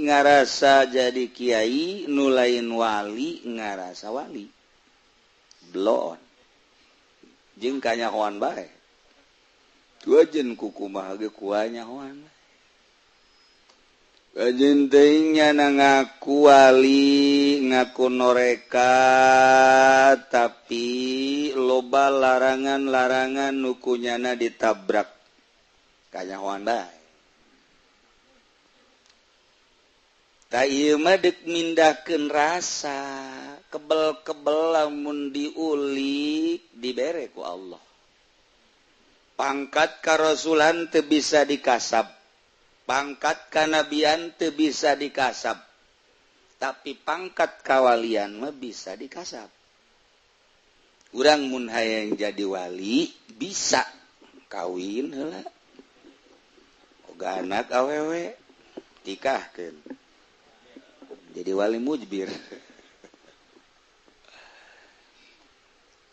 ngarasa jadi kiai, nu lain wali ngarasa wali. Bloon jeung kanyahoan bae. Tuajen kukumaha ge kuanyahoan. Kajen teuing nyana ngaku wali, ngaku noreka, tapi loba larangan-larangan nu ku nyana ditabrak. Kanyahoan bae. Ta ieu mah deuk mindahkeun rasa, kebel-kebel lamun diulik dibere ku Allah. Pangkat karasulan teu bisa dikasab, pangkat kanabian teu bisa dikasab, tapi pangkat kawalian mah bisa dikasab. Urang mun hayang jadi wali bisa kawin heula, boga anak awewe nikahkeun, jadi wali mujbir.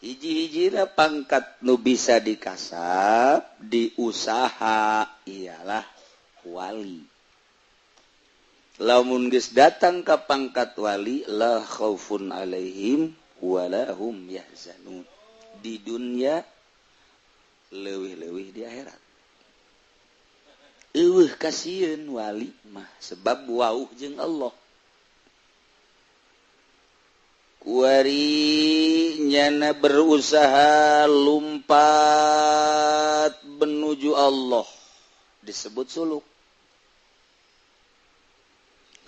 Hiji-hijina pangkat nu bisa dikasab diusaha ialah wali. Lamun geus datang ka pangkat wali, la khaufun alaihim wala hum yahzanun. Di dunia leuwih-leuwih di akhirat. Eueuh kasieun wali mah sebab wauh jeung Allah. Kuari nyana berusaha lumpat menuju Allah disebut suluk.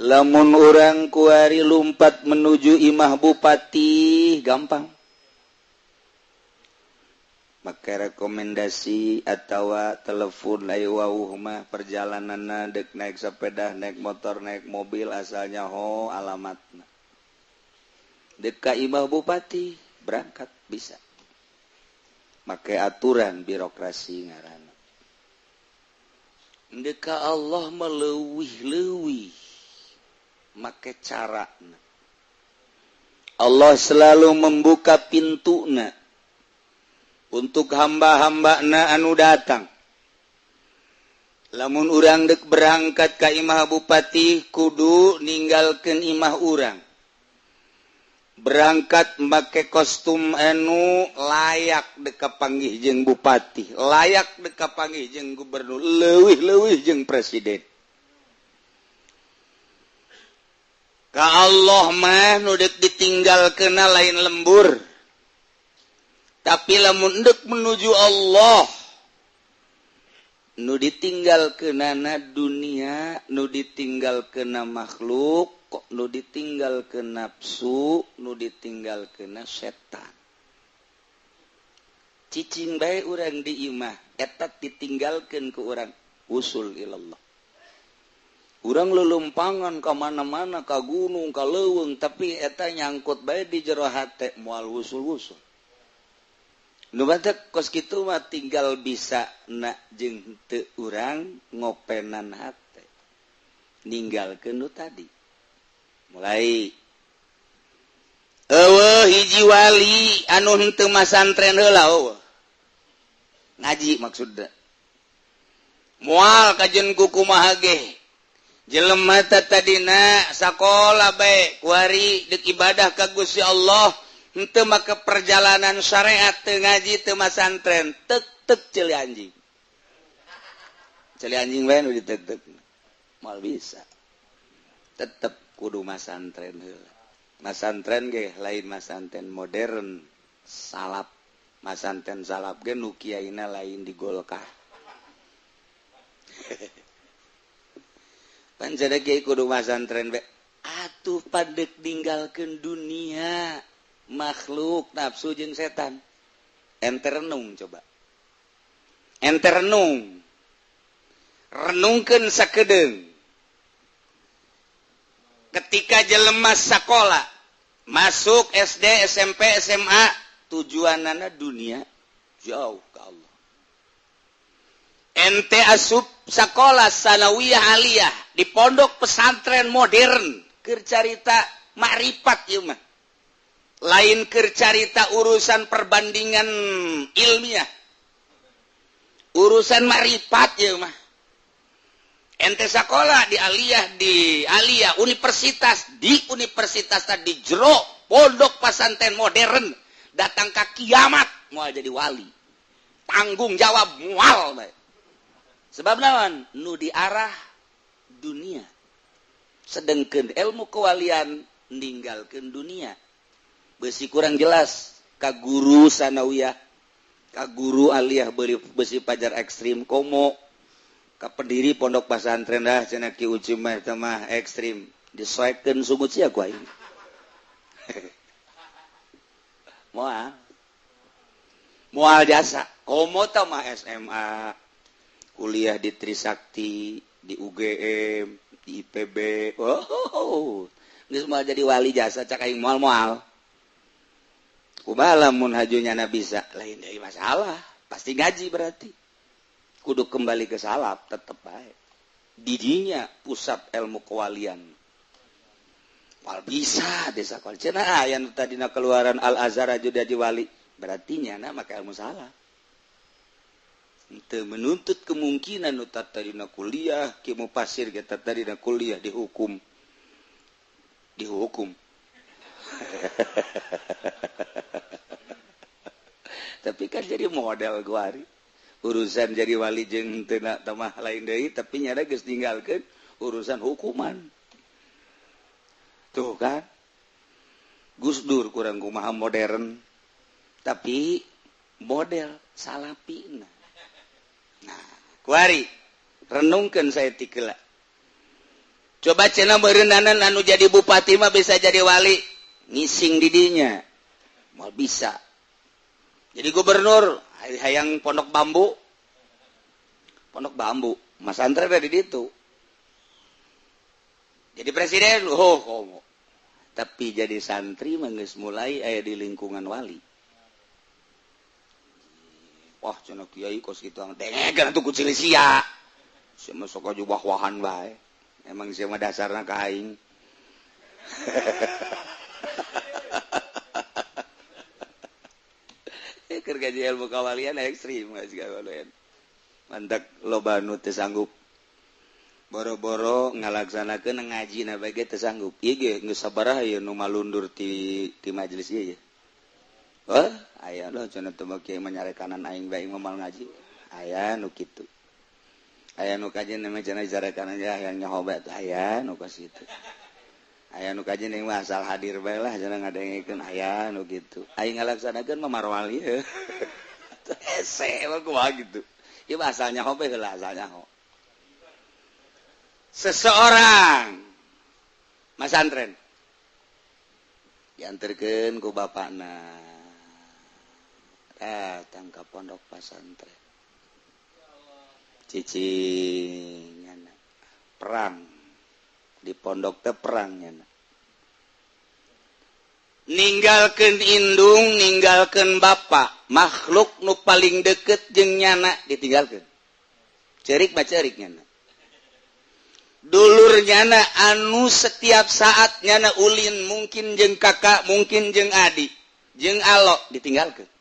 Lamun urang kuari lumpat menuju imah bupati gampang. Make rekomendasi atawa telepon ayo wauh mah perjalananna deuk naik sepeda, naik motor, naik mobil asalnya ho alamatna. Deka imah bupati berangkat bisa. Make aturan birokrasi ngaranna. Deka Allah meleuwih-leuwih make carana. Allah selalu membuka pintuna untuk hamba-hambana anu datang. Lamun urang dek berangkat ka imah bupati kudu ninggalkeun imah urang. Berangkat make kostum anu layak deka panggih jeung bupati, layak deka panggih jeung gubernur, leuwih-leuwih jeung presiden. Ka Allah mah nu deuk ditinggalkeunna lain lembur. Tapi lamun deuk menuju Allah nu ditinggalkeunana dunia, nu ditinggalkeunna makhluk, nu ditinggal ke nafsu, nu ditinggal ke setan. Cicing bae urang di imah, eta ditinggalkeun ku urang usul ilallah. Urang lelumpangan ka mana-mana, ka gunung, ka leuweung, tapi eta nyangkut bae di jero hate moal wusul-wusul. Nu batek kos kitu mah tinggal bisa na jeung teu urang ngopenan hate. Ninggalkeun nu tadi. Mulai eueuh hiji wali anu henteu masantren heula eueuh. Ngaji maksudna. Moal kajen kukumaha ge. Jelema teh tadina sakola bae kuari deuk ibadah ka Gusti Allah, henteu make perjalanan syariat, teu ngaji teu masantren, tek-tek ceuli anjing. Ceuli anjing bae nu ditek-tek. Moal bisa. Tetep kudu masantren heula. Masantren ge lain masantren modern salap. Masantren salap ge nu kiaina lain di Golkar. Pan jadi kiai kudu masantren be. Atuh padek ninggalkeun dunia, makhluk, nafsu jeung setan. Ente renung coba. Ente renung. Renungkeun sakedeung. Ketika jelema sakola masuk SD, SMP, SMA, tujuanana dunia jauh ke Allah. Ente asup sakola sanawiyah aliyah di pondok pesantren modern keur carita makrifat ieu mah. Lain keur carita urusan perbandingan ilmiah. Urusan makrifat ieu mah. Ente sekolah di aliyah, di aliyah universitas, di universitas di jero pondok pesantren modern, datang ke kiamat moal jadi wali, tanggung jawab moal bae. Sebab naon? Nu diarah dunia, sedangkan ilmu kewalian ninggalkan dunia. Besi kurang jelas ka guru sanawiyah, ka guru aliyah, beli besi pajar ekstrim, komo ka pendiri pondok pesantren dah cenah. Ki Uci mah eta mah ekstrim, disoekeun sungut sia ku aing. Moal, moal jasa. Komo tah mah SMA, kuliah di Trisakti, di UGM, di IPB, oh, geus moal jadi wali jasa cak aing. Moal, moal. Kumaha lamun hajunya na bisa lain dari masalah? Pasti ngaji, berarti kudu kembali ke salaf. Tetep baik didinya pusat ilmu kewalian. Moal bisa desa sekolah cenah aya nu tadina keluaran Al Azhar aja jadi wali, berarti nyana maka ilmu salah. Teu menuntut kemungkinan nu tadina kuliah ki pasir kita tadina kuliah dihukum, dihukum. Tapi kan jadi model guari urusan jadi wali jeung teu mah lain deui, tapi nyana geus ninggalkeun urusan hukuman. Tuh kan Gus Dur kurang kumaha modern, tapi model salapi. Nah, kuari renungkeun saya tikela. Coba cenah meureunana anu jadi bupati mah bisa jadi wali, ngising didinya mau bisa jadi gubernur, hayang Pondok Bambu, Pondok Bambu masantren dari ditu. Jadi presiden, oh komo, tapi jadi santri mah geus mulai aya di lingkungan wali. Wah, cenah kiai kos kitu, dengekeun atuh ku sia. Sia mah sok aja wah-wahan bae. Emang sia mah dasarna ka aing. Keur gaji ilmu kawalian ekstrim geus. Mantak loba nu teu sanggup. Boro-boro ngalaksanakeun ngaji na bae ge teu sanggup. Ieu ge geus sabaraha ieu nu malundur ti ti majelis ieu ya. Oh, aya loh cenah teu kiai menyarekanan aing bae moal ngaji. Aya nu kitu. Aya nu kajian namanya cenah jarekanan ya hayang nyaho bae, aya nu kos kitu. Aya nu kajian yang mah asal hadir bae lah cenah ngadengekeun, aya nu kitu. Aing ngalaksanakeun mah marwali. Hese mah kumaha gitu. Ieu mah asal nyaho bae heula, asal nyaho. Seseorang masantren diantarkeun ku bapakna datang ke pondok pesantren, cicing nyana perang di pondok teh, perang nyana ninggalkeun indung, ninggalkeun bapak, makhluk nu paling deket jeung nyana ditinggalkeun. Cerik mah cerik nyana, dulur nyana anu setiap saat nyana ulin, mungkin jeung kakak, mungkin jeung adik, jeung alok, ditinggalkeun.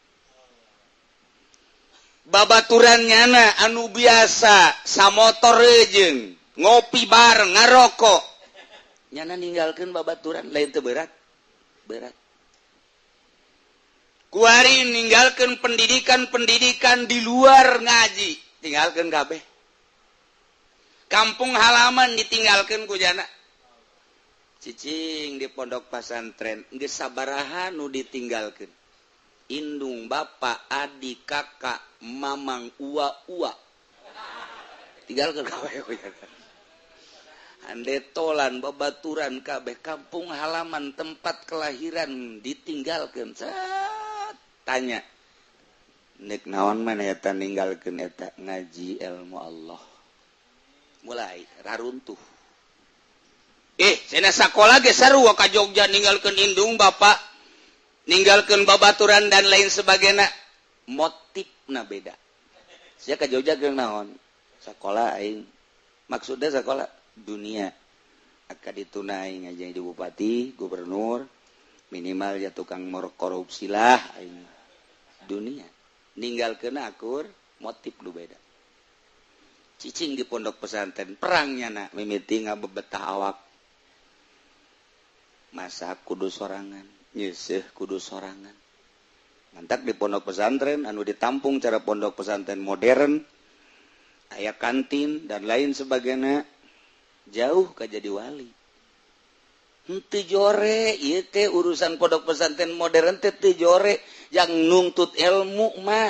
Babaturan nyana anu biasa samotor jeung ngopi bareng, ngarokok, nyana ninggalkeun babaturan. Lain teu berat? Berat. Kuari ninggalkeun pendidikan-pendidikan di luar ngaji, tinggalkeun kabeh. Kampung halaman ditinggalkan ku nyana, cicing di pondok pesantren. Geus sabaraha nu ditinggalkeun? Indung, bapak, adik, kakak, mamang, ua ua, tinggalkeun kabeh. Ande tolan, babaturan kabeh, kampung halaman, tempat kelahiran ditinggalkeun. Set, tanya nek naon mana eta ninggalkeun eta? Ngaji ilmu Allah. Mulai raruntuh. Cenah sakola ge sarua ka Jogja, ninggalkeun indung bapak, ninggalkeun babaturan dan lain sebagainya, motifna beda. Sia ka Jogja keur naon? Sakola aing. Maksudnya sekolah dunia, akan ditunai aja di bupati, gubernur, minimal ya tukang korupsi lah aing. Dunia ninggalkeun akur, motif lu beda. Cicing di pondok pesantren, perangnya nak mimiti ngabebetah awak, masak kudu sorangan, nyeuseuh kudu sorangan. Mantak di pondok pesantren anu ditampung cara pondok pesantren modern, aya kantin dan lain sebagainya, jauh ka jadi wali. Henteu jore ieu teh, urusan pondok pesantren modern teh teu jore. Yang nuntut ilmu mah,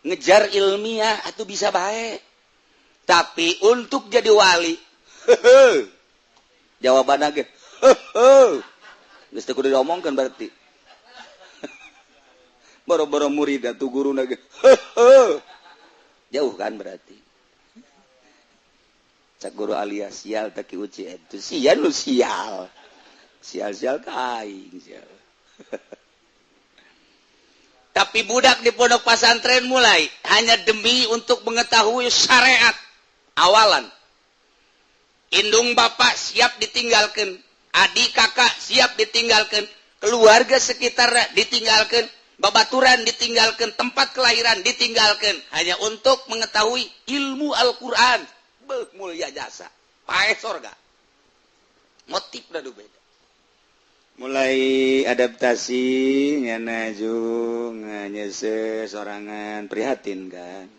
ngejar ilmiah atau bisa baik, tapi untuk jadi wali, jawaban ge geus teu kudu diomongkeun. Berarti boro-boro murid atuh, guru ge jauh kan. Berarti cak guru alias sial tak uci itu, sial lu, sial sial sial ka aing sial. Tapi budak di pondok pesantren mulai hanya demi untuk mengetahui syariat, awalan indung bapak siap ditinggalkan, adik kakak siap ditinggalkan, keluarga sekitar ditinggalkan, babaturan ditinggalkan, tempat kelahiran ditinggalkan, hanya untuk mengetahui ilmu Al-Quran. Beuh, mulia jasa, paeh sorga. Motif dah beda. Mulai adaptasi nyana jung nyeuseuh sorangan, prihatin kan,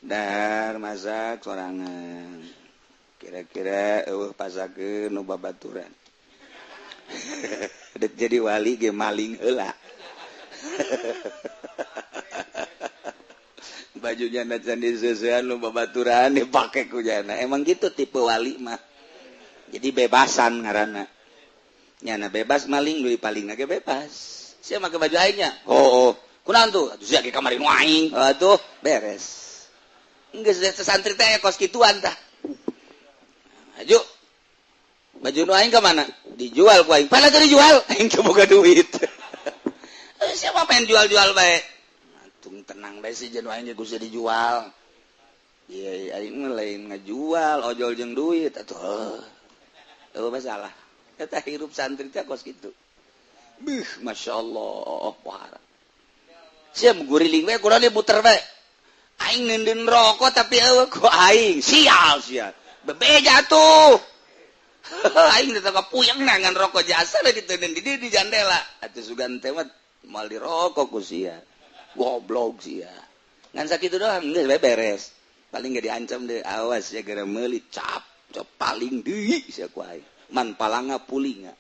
dahar masak sorangan, kira-kira eueuh pasakeun nu babaturan. Dek jadi wali ge maling heula bajunya can diseusehan nu babaturan, dipake ku jana. Emang gitu tipe wali mah, jadi bebasan ngaranna. Nyana bebas maling, nu paling ge bebas. Sia make baju aingnya. Oh, kunaon tuh? Atuh sia ge kamari nu aing. Atuh beres. Geus santri teh kos kituan tah. Aju baju nu aing ka mana? Dijual ku aing. Mana tuh dijual? Aing teu boga duit. Siapa pengen jual-jual bae? Tung tenang bae sih, jeung aing ge kudu dijual. Iya, aing mah lain ngajual, ojol jeung duit atuh. Eueuh masalah. Eta hirup santri teh kos kitu. Beuh, Masya Allah, wah. Sia guriling we kurang muter bae. Aing neundeun rokok tapi eueuh ku aing. Sial sia. Bebeja tuh. Aing teh puyeng nangan rokok jasa diteundeun di jandela. Atuh sugan teh mah moal dirokok ku sia. Goblok sia. Ngan sakitu doang geus beres. Paling gak diancam deh, awas ya gara meuli cap, cap paling deui sia ku aing. Man palanga pulinga.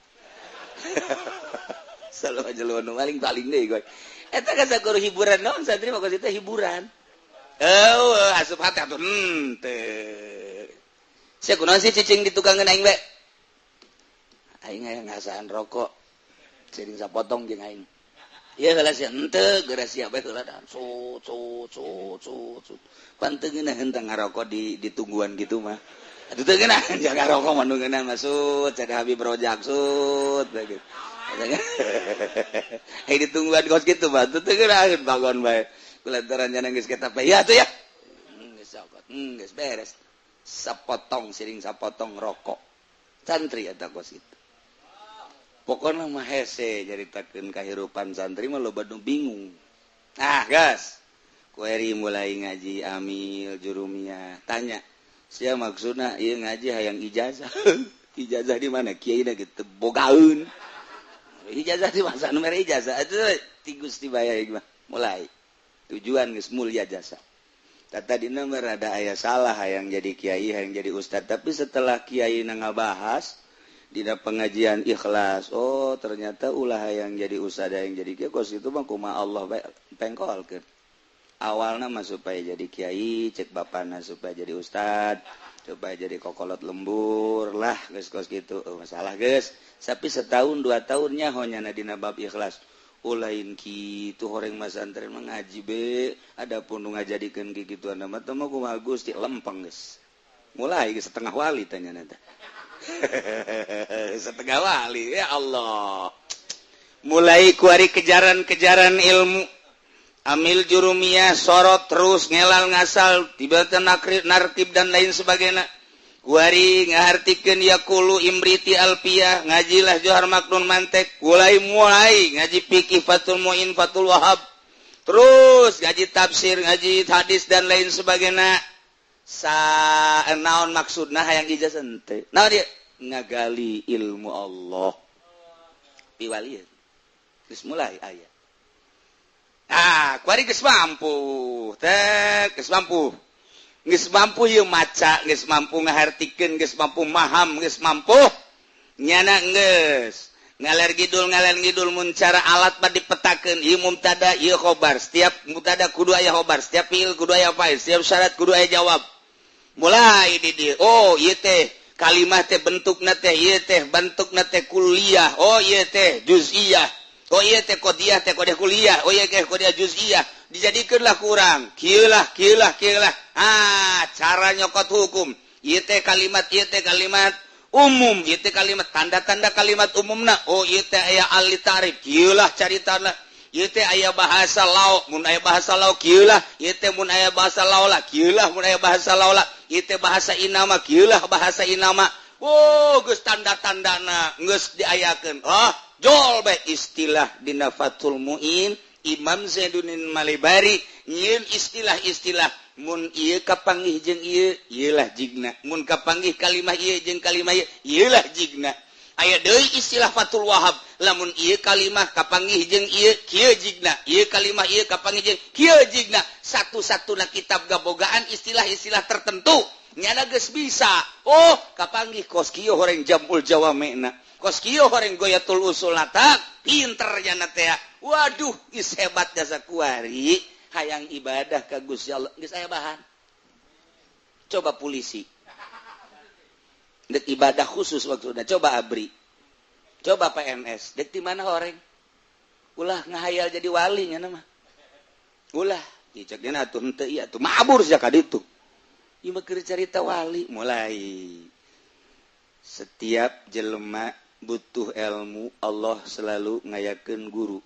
Selalu aja lu paling paling deui gue. Eta kan sakur hiburan naon, santri mah itu hiburan. Oh, asup hati atuh henteu. Sia kunaon sih cicing di tukangeun aing we? Aing aya ngasaan rokok. Sering sapotong jeung aing. Iya heula sia henteu, geura sia bae heula dan sut sut sut sut sut. Pan teu ngeunah ngarokok di ditungguan gitu mah. Aduh, teu ngeunah jangan ngarokok mah nu ngeunah masuk cek Habib Rojak sut gitu. Hei, ditungguan kos gitu mah teu ngeunah bangun bae. Kulantaran jana geus kita ya tuh ya. Geus cokot. Geus beres. Sapotong siring sapotong rokok. Santri eta kos itu. Pokoknya mah hese nyaritakeun kahirupan santri mah, loba nu bingung. Nah, gas. Kueri mulai ngaji amil jurumiyah. Tanya, sia maksudna ieu ngaji hayang ijazah? Ijazah di mana? Kiai da gitu bogaeun. Ijazah di masa nu mere ijazah itu ti Gusti bae mah. Mulai tujuan geus mulia jasa. Tadi nomor ada ayah salah yang jadi kiai, yang jadi ustad, tapi setelah kiai ngabahas dina pengajian ikhlas, oh ternyata ulah yang jadi ustad, yang jadi kiai kos itu mah kumaha Allah bae pengkolkeun. Awalnya mah supaya jadi kiai, cek bapana supaya jadi ustad, supaya jadi kokolot lembur lah, geus kos gitu. Oh, masalah geus. Tapi setahun dua tahunnya honyana dina bab ikhlas. Ulain kitu, horeng masantren mah ngaji be, adapun nu ngajadikeun kikituan mah teh mah kumaha Gusti, lempeng geus. Mulai geus setengah wali tanya nanti. Setengah wali, ya Allah. Mulai kuari kejaran-kejaran ilmu. Amil jurumiyah sorot terus ngelal ngasal tiba nakri narkib dan lain sebagainya. Kuari ngahartikeun yaqulu Imriti Alpiyah, ngajilah Johar Maknun mantek, mulai mulai ngaji fikih Fathul Muin, Fathul Wahab, terus ngaji tafsir, ngaji hadis dan lain sebagainya. Sa naon maksudna hayang ijazah henteu? Naon dia? Ngagali ilmu Allah. Piwalieun. Geus mulai aya. Ah, kuari geus mampu. Teh, geus mampu. Geus mampu ieu maca, geus mampu ngahartikeun, geus mampu maham, geus mampu. Nyana geus ngaler ngidul, ngaler ngidul, mun cara alat mah dipetakeun, ieu mubtada, ieu khobar, setiap mubtada kudu aya khobar, setiap fiil kudu aya fa'il, setiap syarat kudu aya jawab. Mulai di dieu, oh ieu teh kalimah teh bentukna teh, ieu teh bentukna teh kuliah, oh ieu teh juz'iyah, oh ieu teh qodiyah teh qodiyah kuliah, oh ieu teh qodiyah juz'iyah. Dijadikeunlah kurang kieu lah, kieu lah, kieu lah. Ah, cara nyokot hukum, ieu teh kalimat, ieu teh kalimat umum, ieu teh kalimat tanda-tanda kalimat umumna, oh ieu teh aya al ta'rif, kieu lah caritana, ieu teh aya bahasa lau, mun aya bahasa lau kieu lah, ieu teh mun aya bahasa laula kieu lah, mun aya bahasa laula, ieu teh bahasa inama, kieu lah bahasa inama. Oh, geus tanda-tandana geus diayakeun. Oh, jol bae istilah dina Fathul Muin Imam Zainuddin Malibari nyieun istilah-istilah, mun ieu kapanggih jeung ieu, ieu lah jigna, mun kapanggih kalimah ieu jeung kalimah ieu, ieu lah jigna. Aya deui istilah Fathul Wahab, lamun ieu kalimah kapanggih jeung ieu, kieu jigna, ieu kalimah ieu kapanggih jeung kieu jigna. Satu-satuna kitab gabogaan istilah-istilah tertentu. Nyana geus bisa, oh kapanggih kos kieu horeng jamul jawamena, kos kieu horeng goyatul usul tak pinter nyana teh. Waduh, geus hebat jasa kuari hayang ibadah ka Gusti Allah geus aya bahan. Coba polisi dek ibadah khusus maksudnya, coba ABRI, coba PNS, dek di mana horeng? Ulah ngahayal jadi wali nya mah, ulah dicek dia atuh henteu ieu atuh mabur sia ka ditu. Ieu mah keur carita wali. Mulai setiap jelema butuh ilmu, Allah selalu ngayakeun guru.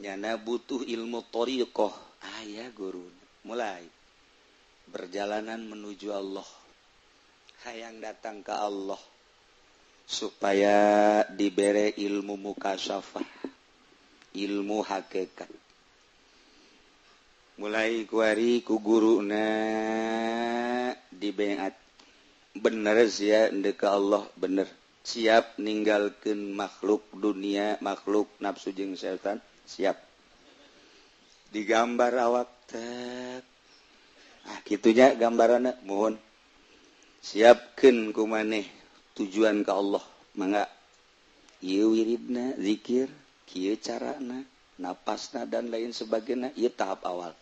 Nyana butuh ilmu thoriqoh, aya guru. Mulai berjalanan menuju Allah, hayang datang ke Allah supaya dibere ilmu mukasyafah, ilmu hakikat. Mulai kuari ku guruna dibeat, bener sia ndek ka Allah, bener siap ninggalkeun makhluk dunia, makhluk nafsu jeung setan, siap digambar awak tek. Ah, kitunya gambaranna. Mohon siapkeun ku maneh tujuan ka Allah, mangga ieu wiridna, zikir kieu, carana napasna dan lain sebagainya. Ieu tahap awal,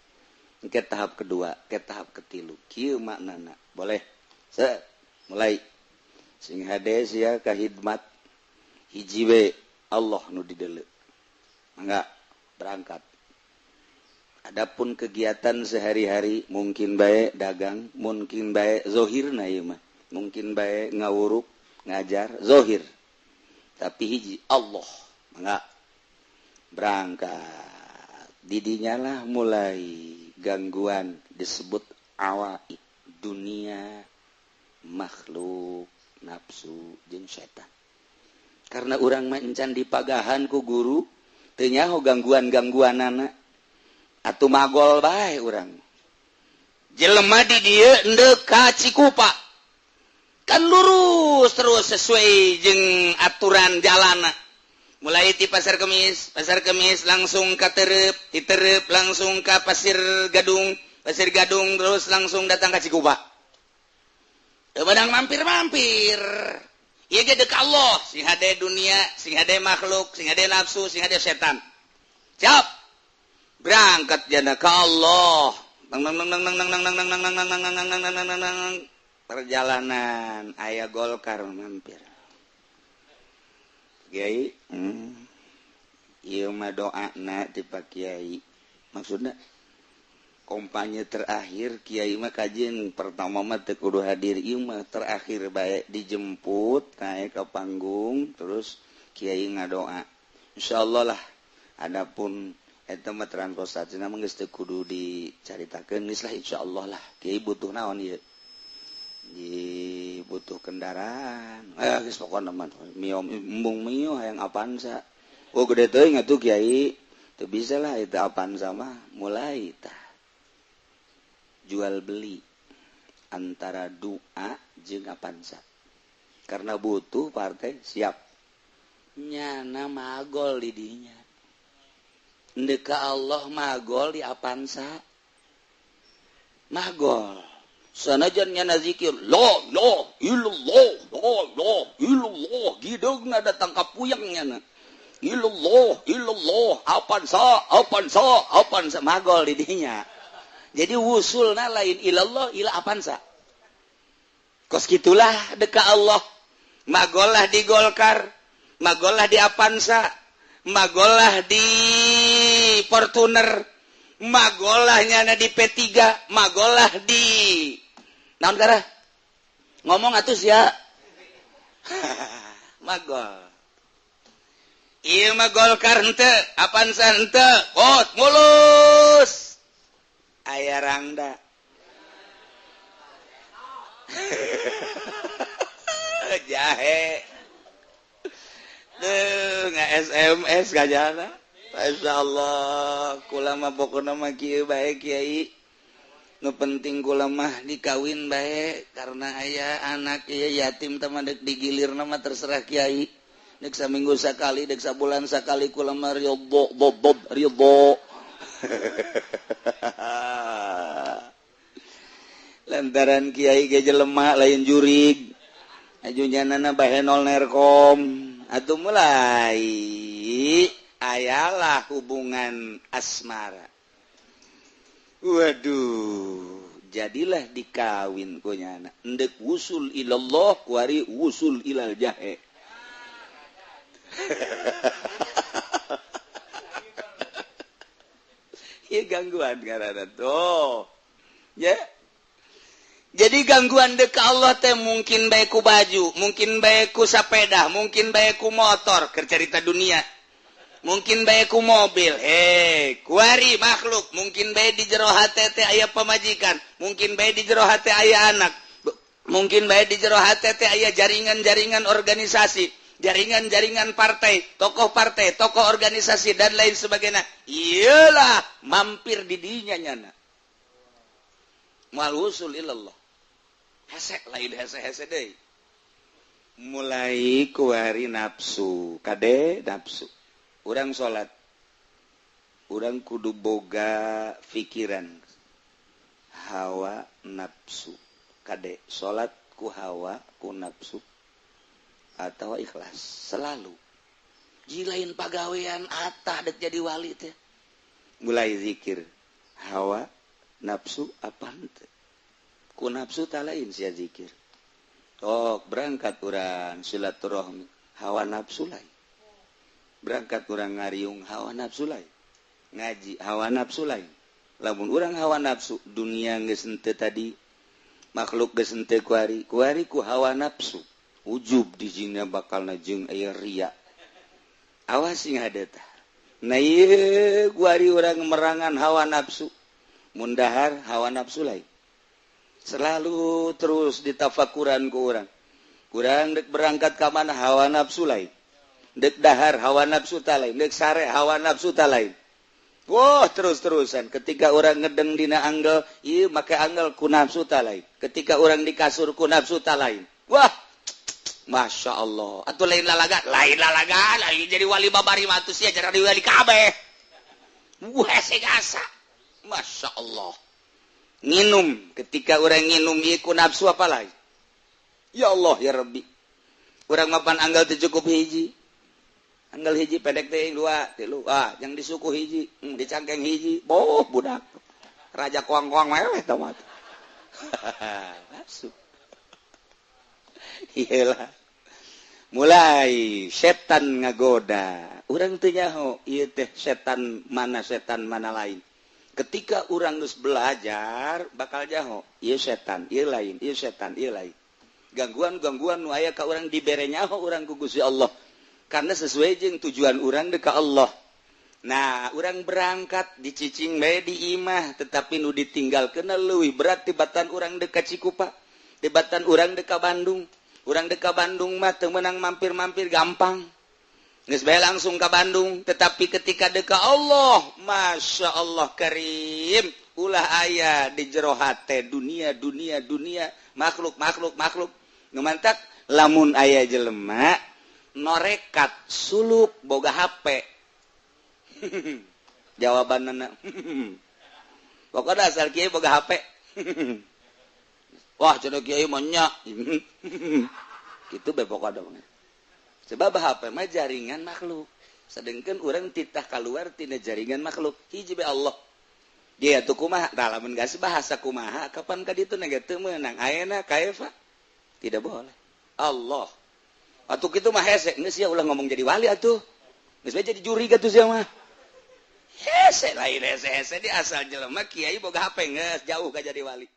ke tahap kedua, ke tahap ketilu, kieu maknana. Boleh se mulai sing hade sia ka hidmat hiji we, Allah nu dideuleu, mangga berangkat. Adapun kegiatan sehari-hari, mungkin baik dagang, mungkin baik zohir na ieu mah, mungkin baik ngawuruk, ngajar zohir, tapi hiji Allah, mangga berangkat. Didinya lah mulai gangguan disebut awaid, dunia, makhluk, nafsu jeung setan. Karena urang mah encan dipagahan ku guru, teu nyaho gangguan-gangguan anak atuh magol bae urang. Jelema di dieu endek ka Cikupa kan lurus terus sesuai jeung aturan jalana, mulai di Pasar Kemis, Pasar Kemis langsung ke Terep, di Terep langsung ke Pasir Gadung, Pasir Gadung terus langsung datang ke Cikupa. Teu mampir-mampir. Ieu ge deuk Allah, sing hade dunia, sing hade makhluk, sing hade nafsu, sing hade setan. Siap. Berangkat jana ke Allah. Nang nang nang nang nang nang nang nang nang nang nang nang nang nang nang nang. Perjalanan aya Golkar mampir. Kiai, ieu mah doana ti Pak Kiai. Maksudna kampanye terakhir Kiai mah kajian pertama mah teu kudu hadir, ieu mah terakhir bae dijemput naik ke panggung, terus Kiai ngadoa. Insyaallah lah, adapun eta mah transportasi mah geus teu kudu dicaritakeun, geus lah, insyaallah lah. Kiai butuh naon ieu? Di butuh kendaraan. Eh, geus pokona mah Mio, embung Mio, hayang Avanza. Oh, gede teuing atuh Kiai. Teu bisa lah itu Avanza mah. Mulai tah jual beli. Antara doa jeung Avanza karena butuh partai siap nyana magol di dinya. Ndeka Allah magol di Avanza, magol sanajan nyana zikir la la illallah la la illallah, gideungna datang ka puyeng nyana illallah illallah Avanza Avanza Avanza, magol di dinya. Jadi wusulna lain ilallah, ila Avanza. Kos gitulah deka Allah, magolah di Golkar, magolah di Avanza, magolah di Fortuner, magolah nyana di P3, magolah di naon kara ngomong atuh sia. Magol ieu mah Golkar henteu, Avanza henteu, bot mulus aya rangda. Jahe tuh nggak SMS gajana. Masya Allah, kula mah pokona mah kieu bae kiai, nu penting kula mah dikawin bae karena aya anak ieu yatim teh mah deuk digilirna mah terserah kiai, deuk saminggu sakali deuk sabulan sakali kula mah ridho bob ridho. Lantaran kiai ge jelema lain jurig aju nyanana bahenol nerkom atuh mulai ayalah hubungan asmara. Waduh, jadilah dikawin ku nyana endek wusul ilallah kuari wusul ilal jahe. Ya gangguan karena tuh ya. Jadi gangguan deka Allah teh mungkin bae ku baju, mungkin bae ku sepeda, mungkin bae ku motor, keur carita dunia, mungkin bae ku mobil, kuari makhluk, mungkin bae di jero hate teh aya pamajikan, mungkin bae di jero hate aya anak, mungkin bae di jero hate teh aya jaringan-jaringan organisasi, jaringan-jaringan partai, tokoh organisasi dan lain sebagainya. Iyalah mampir di dinya nyana. Mual wusul ilallah. Hese lain hese-hese deui. Mulai kuari nafsu, kade nafsu. Urang salat, urang kudu boga pikiran hawa nafsu. Kade salat ku hawa ku nafsu atau ikhlas selalu. Jilain pagawean atah dek jadi wali teh. Mulai zikir hawa nafsu apa henteu? Ku nafsu tak lain sia zikir. Tok berangkat urang silaturahmi hawa nafsu lain. Berangkat urang ngariung hawa nafsu lain. Ngaji hawa nafsu lain. Lamun urang hawa nafsu dunia geus henteu tadi, makhluk geus henteu kuari, kuari ku hawa nafsu. Ujub di jina bakal jeung aya ria. Awas sing hadeta. Nah ieu kuari urang merangan hawa nafsu. Mun dahar hawa nafsu lain. Selalu terus ditafakuran ku urang. Kurang dek berangkat ka mana hawa nafsu lain. Dek dahar hawa nafsu ta lain, dek sare hawa nafsu ta lain. Wah, terus-terusan ketika orang ngedeng dina anggel, ieu make anggel ku nafsu ta lain. Ketika orang di kasur ku nafsu ta lain. Wah, Masya Allah. Atau lain lalaga, lain jadi wali babari mah atuh sia jadi wali kabeh. Wah, hese gasa. Masya Allah. Nginum, ketika orang nginum ieu ku nafsu apa lain? Ya Allah ya Rabbi. Urang mapan anggal teu cukup hiji. Anggal hiji pendek teh dua, tilu. Ah, yang disuku hiji, dicangkeng hiji. Boh budak. Raja koang-koang meweh tah mah. Nafsu. Iyalah. Mulai setan ngagoda. Urang teu nyaho ieu teh setan mana lain. Ketika urang geus belajar bakal nyaho ieu setan, ieu lain, ieu setan, ieu lain. Gangguan-gangguan nu aya ka urang dibere nyaho urang ku Gusti Allah. Karena sesuai jeung tujuan urang deuk ka Allah. Nah, urang berangkat dicicing bae di imah, tetapi nu ditinggalkeun leuwih berat tibatan urang deuk ka Cikupa, tibatan urang deuk ka Bandung. Urang deuk ka Bandung mah teu meunang mampir-mampir gampang. Geus bae langsung ke Bandung. Tetapi ketika deka Allah, Masya Allah Karim, ulah aya di jero hate dunia, dunia, dunia, makhluk, makhluk, makhluk. Nu mantak lamun aya jelema norekat suluk boga HP, jawaban pokoknya asal kiai boga HP, wah, cenah kiai mah nya gitu be pokoknya. Sebab HP mah jaringan makhluk, sedangkan orang titah keluar tina jaringan makhluk, hiji be Allah. Dia tuh kumaha tah? Lamun geus bahasa kumaha, kapan ka ditu na teu meunang. Ayeuna kaifa? Tidak boleh. Allah atuh kitu mah hese. Geus sia, ulah ngomong jadi wali atuh, geus bae jadi juri atuh sia mah. Hese lain hese, hese di asal jelema kiai boga HP geus jauh ka jadi wali.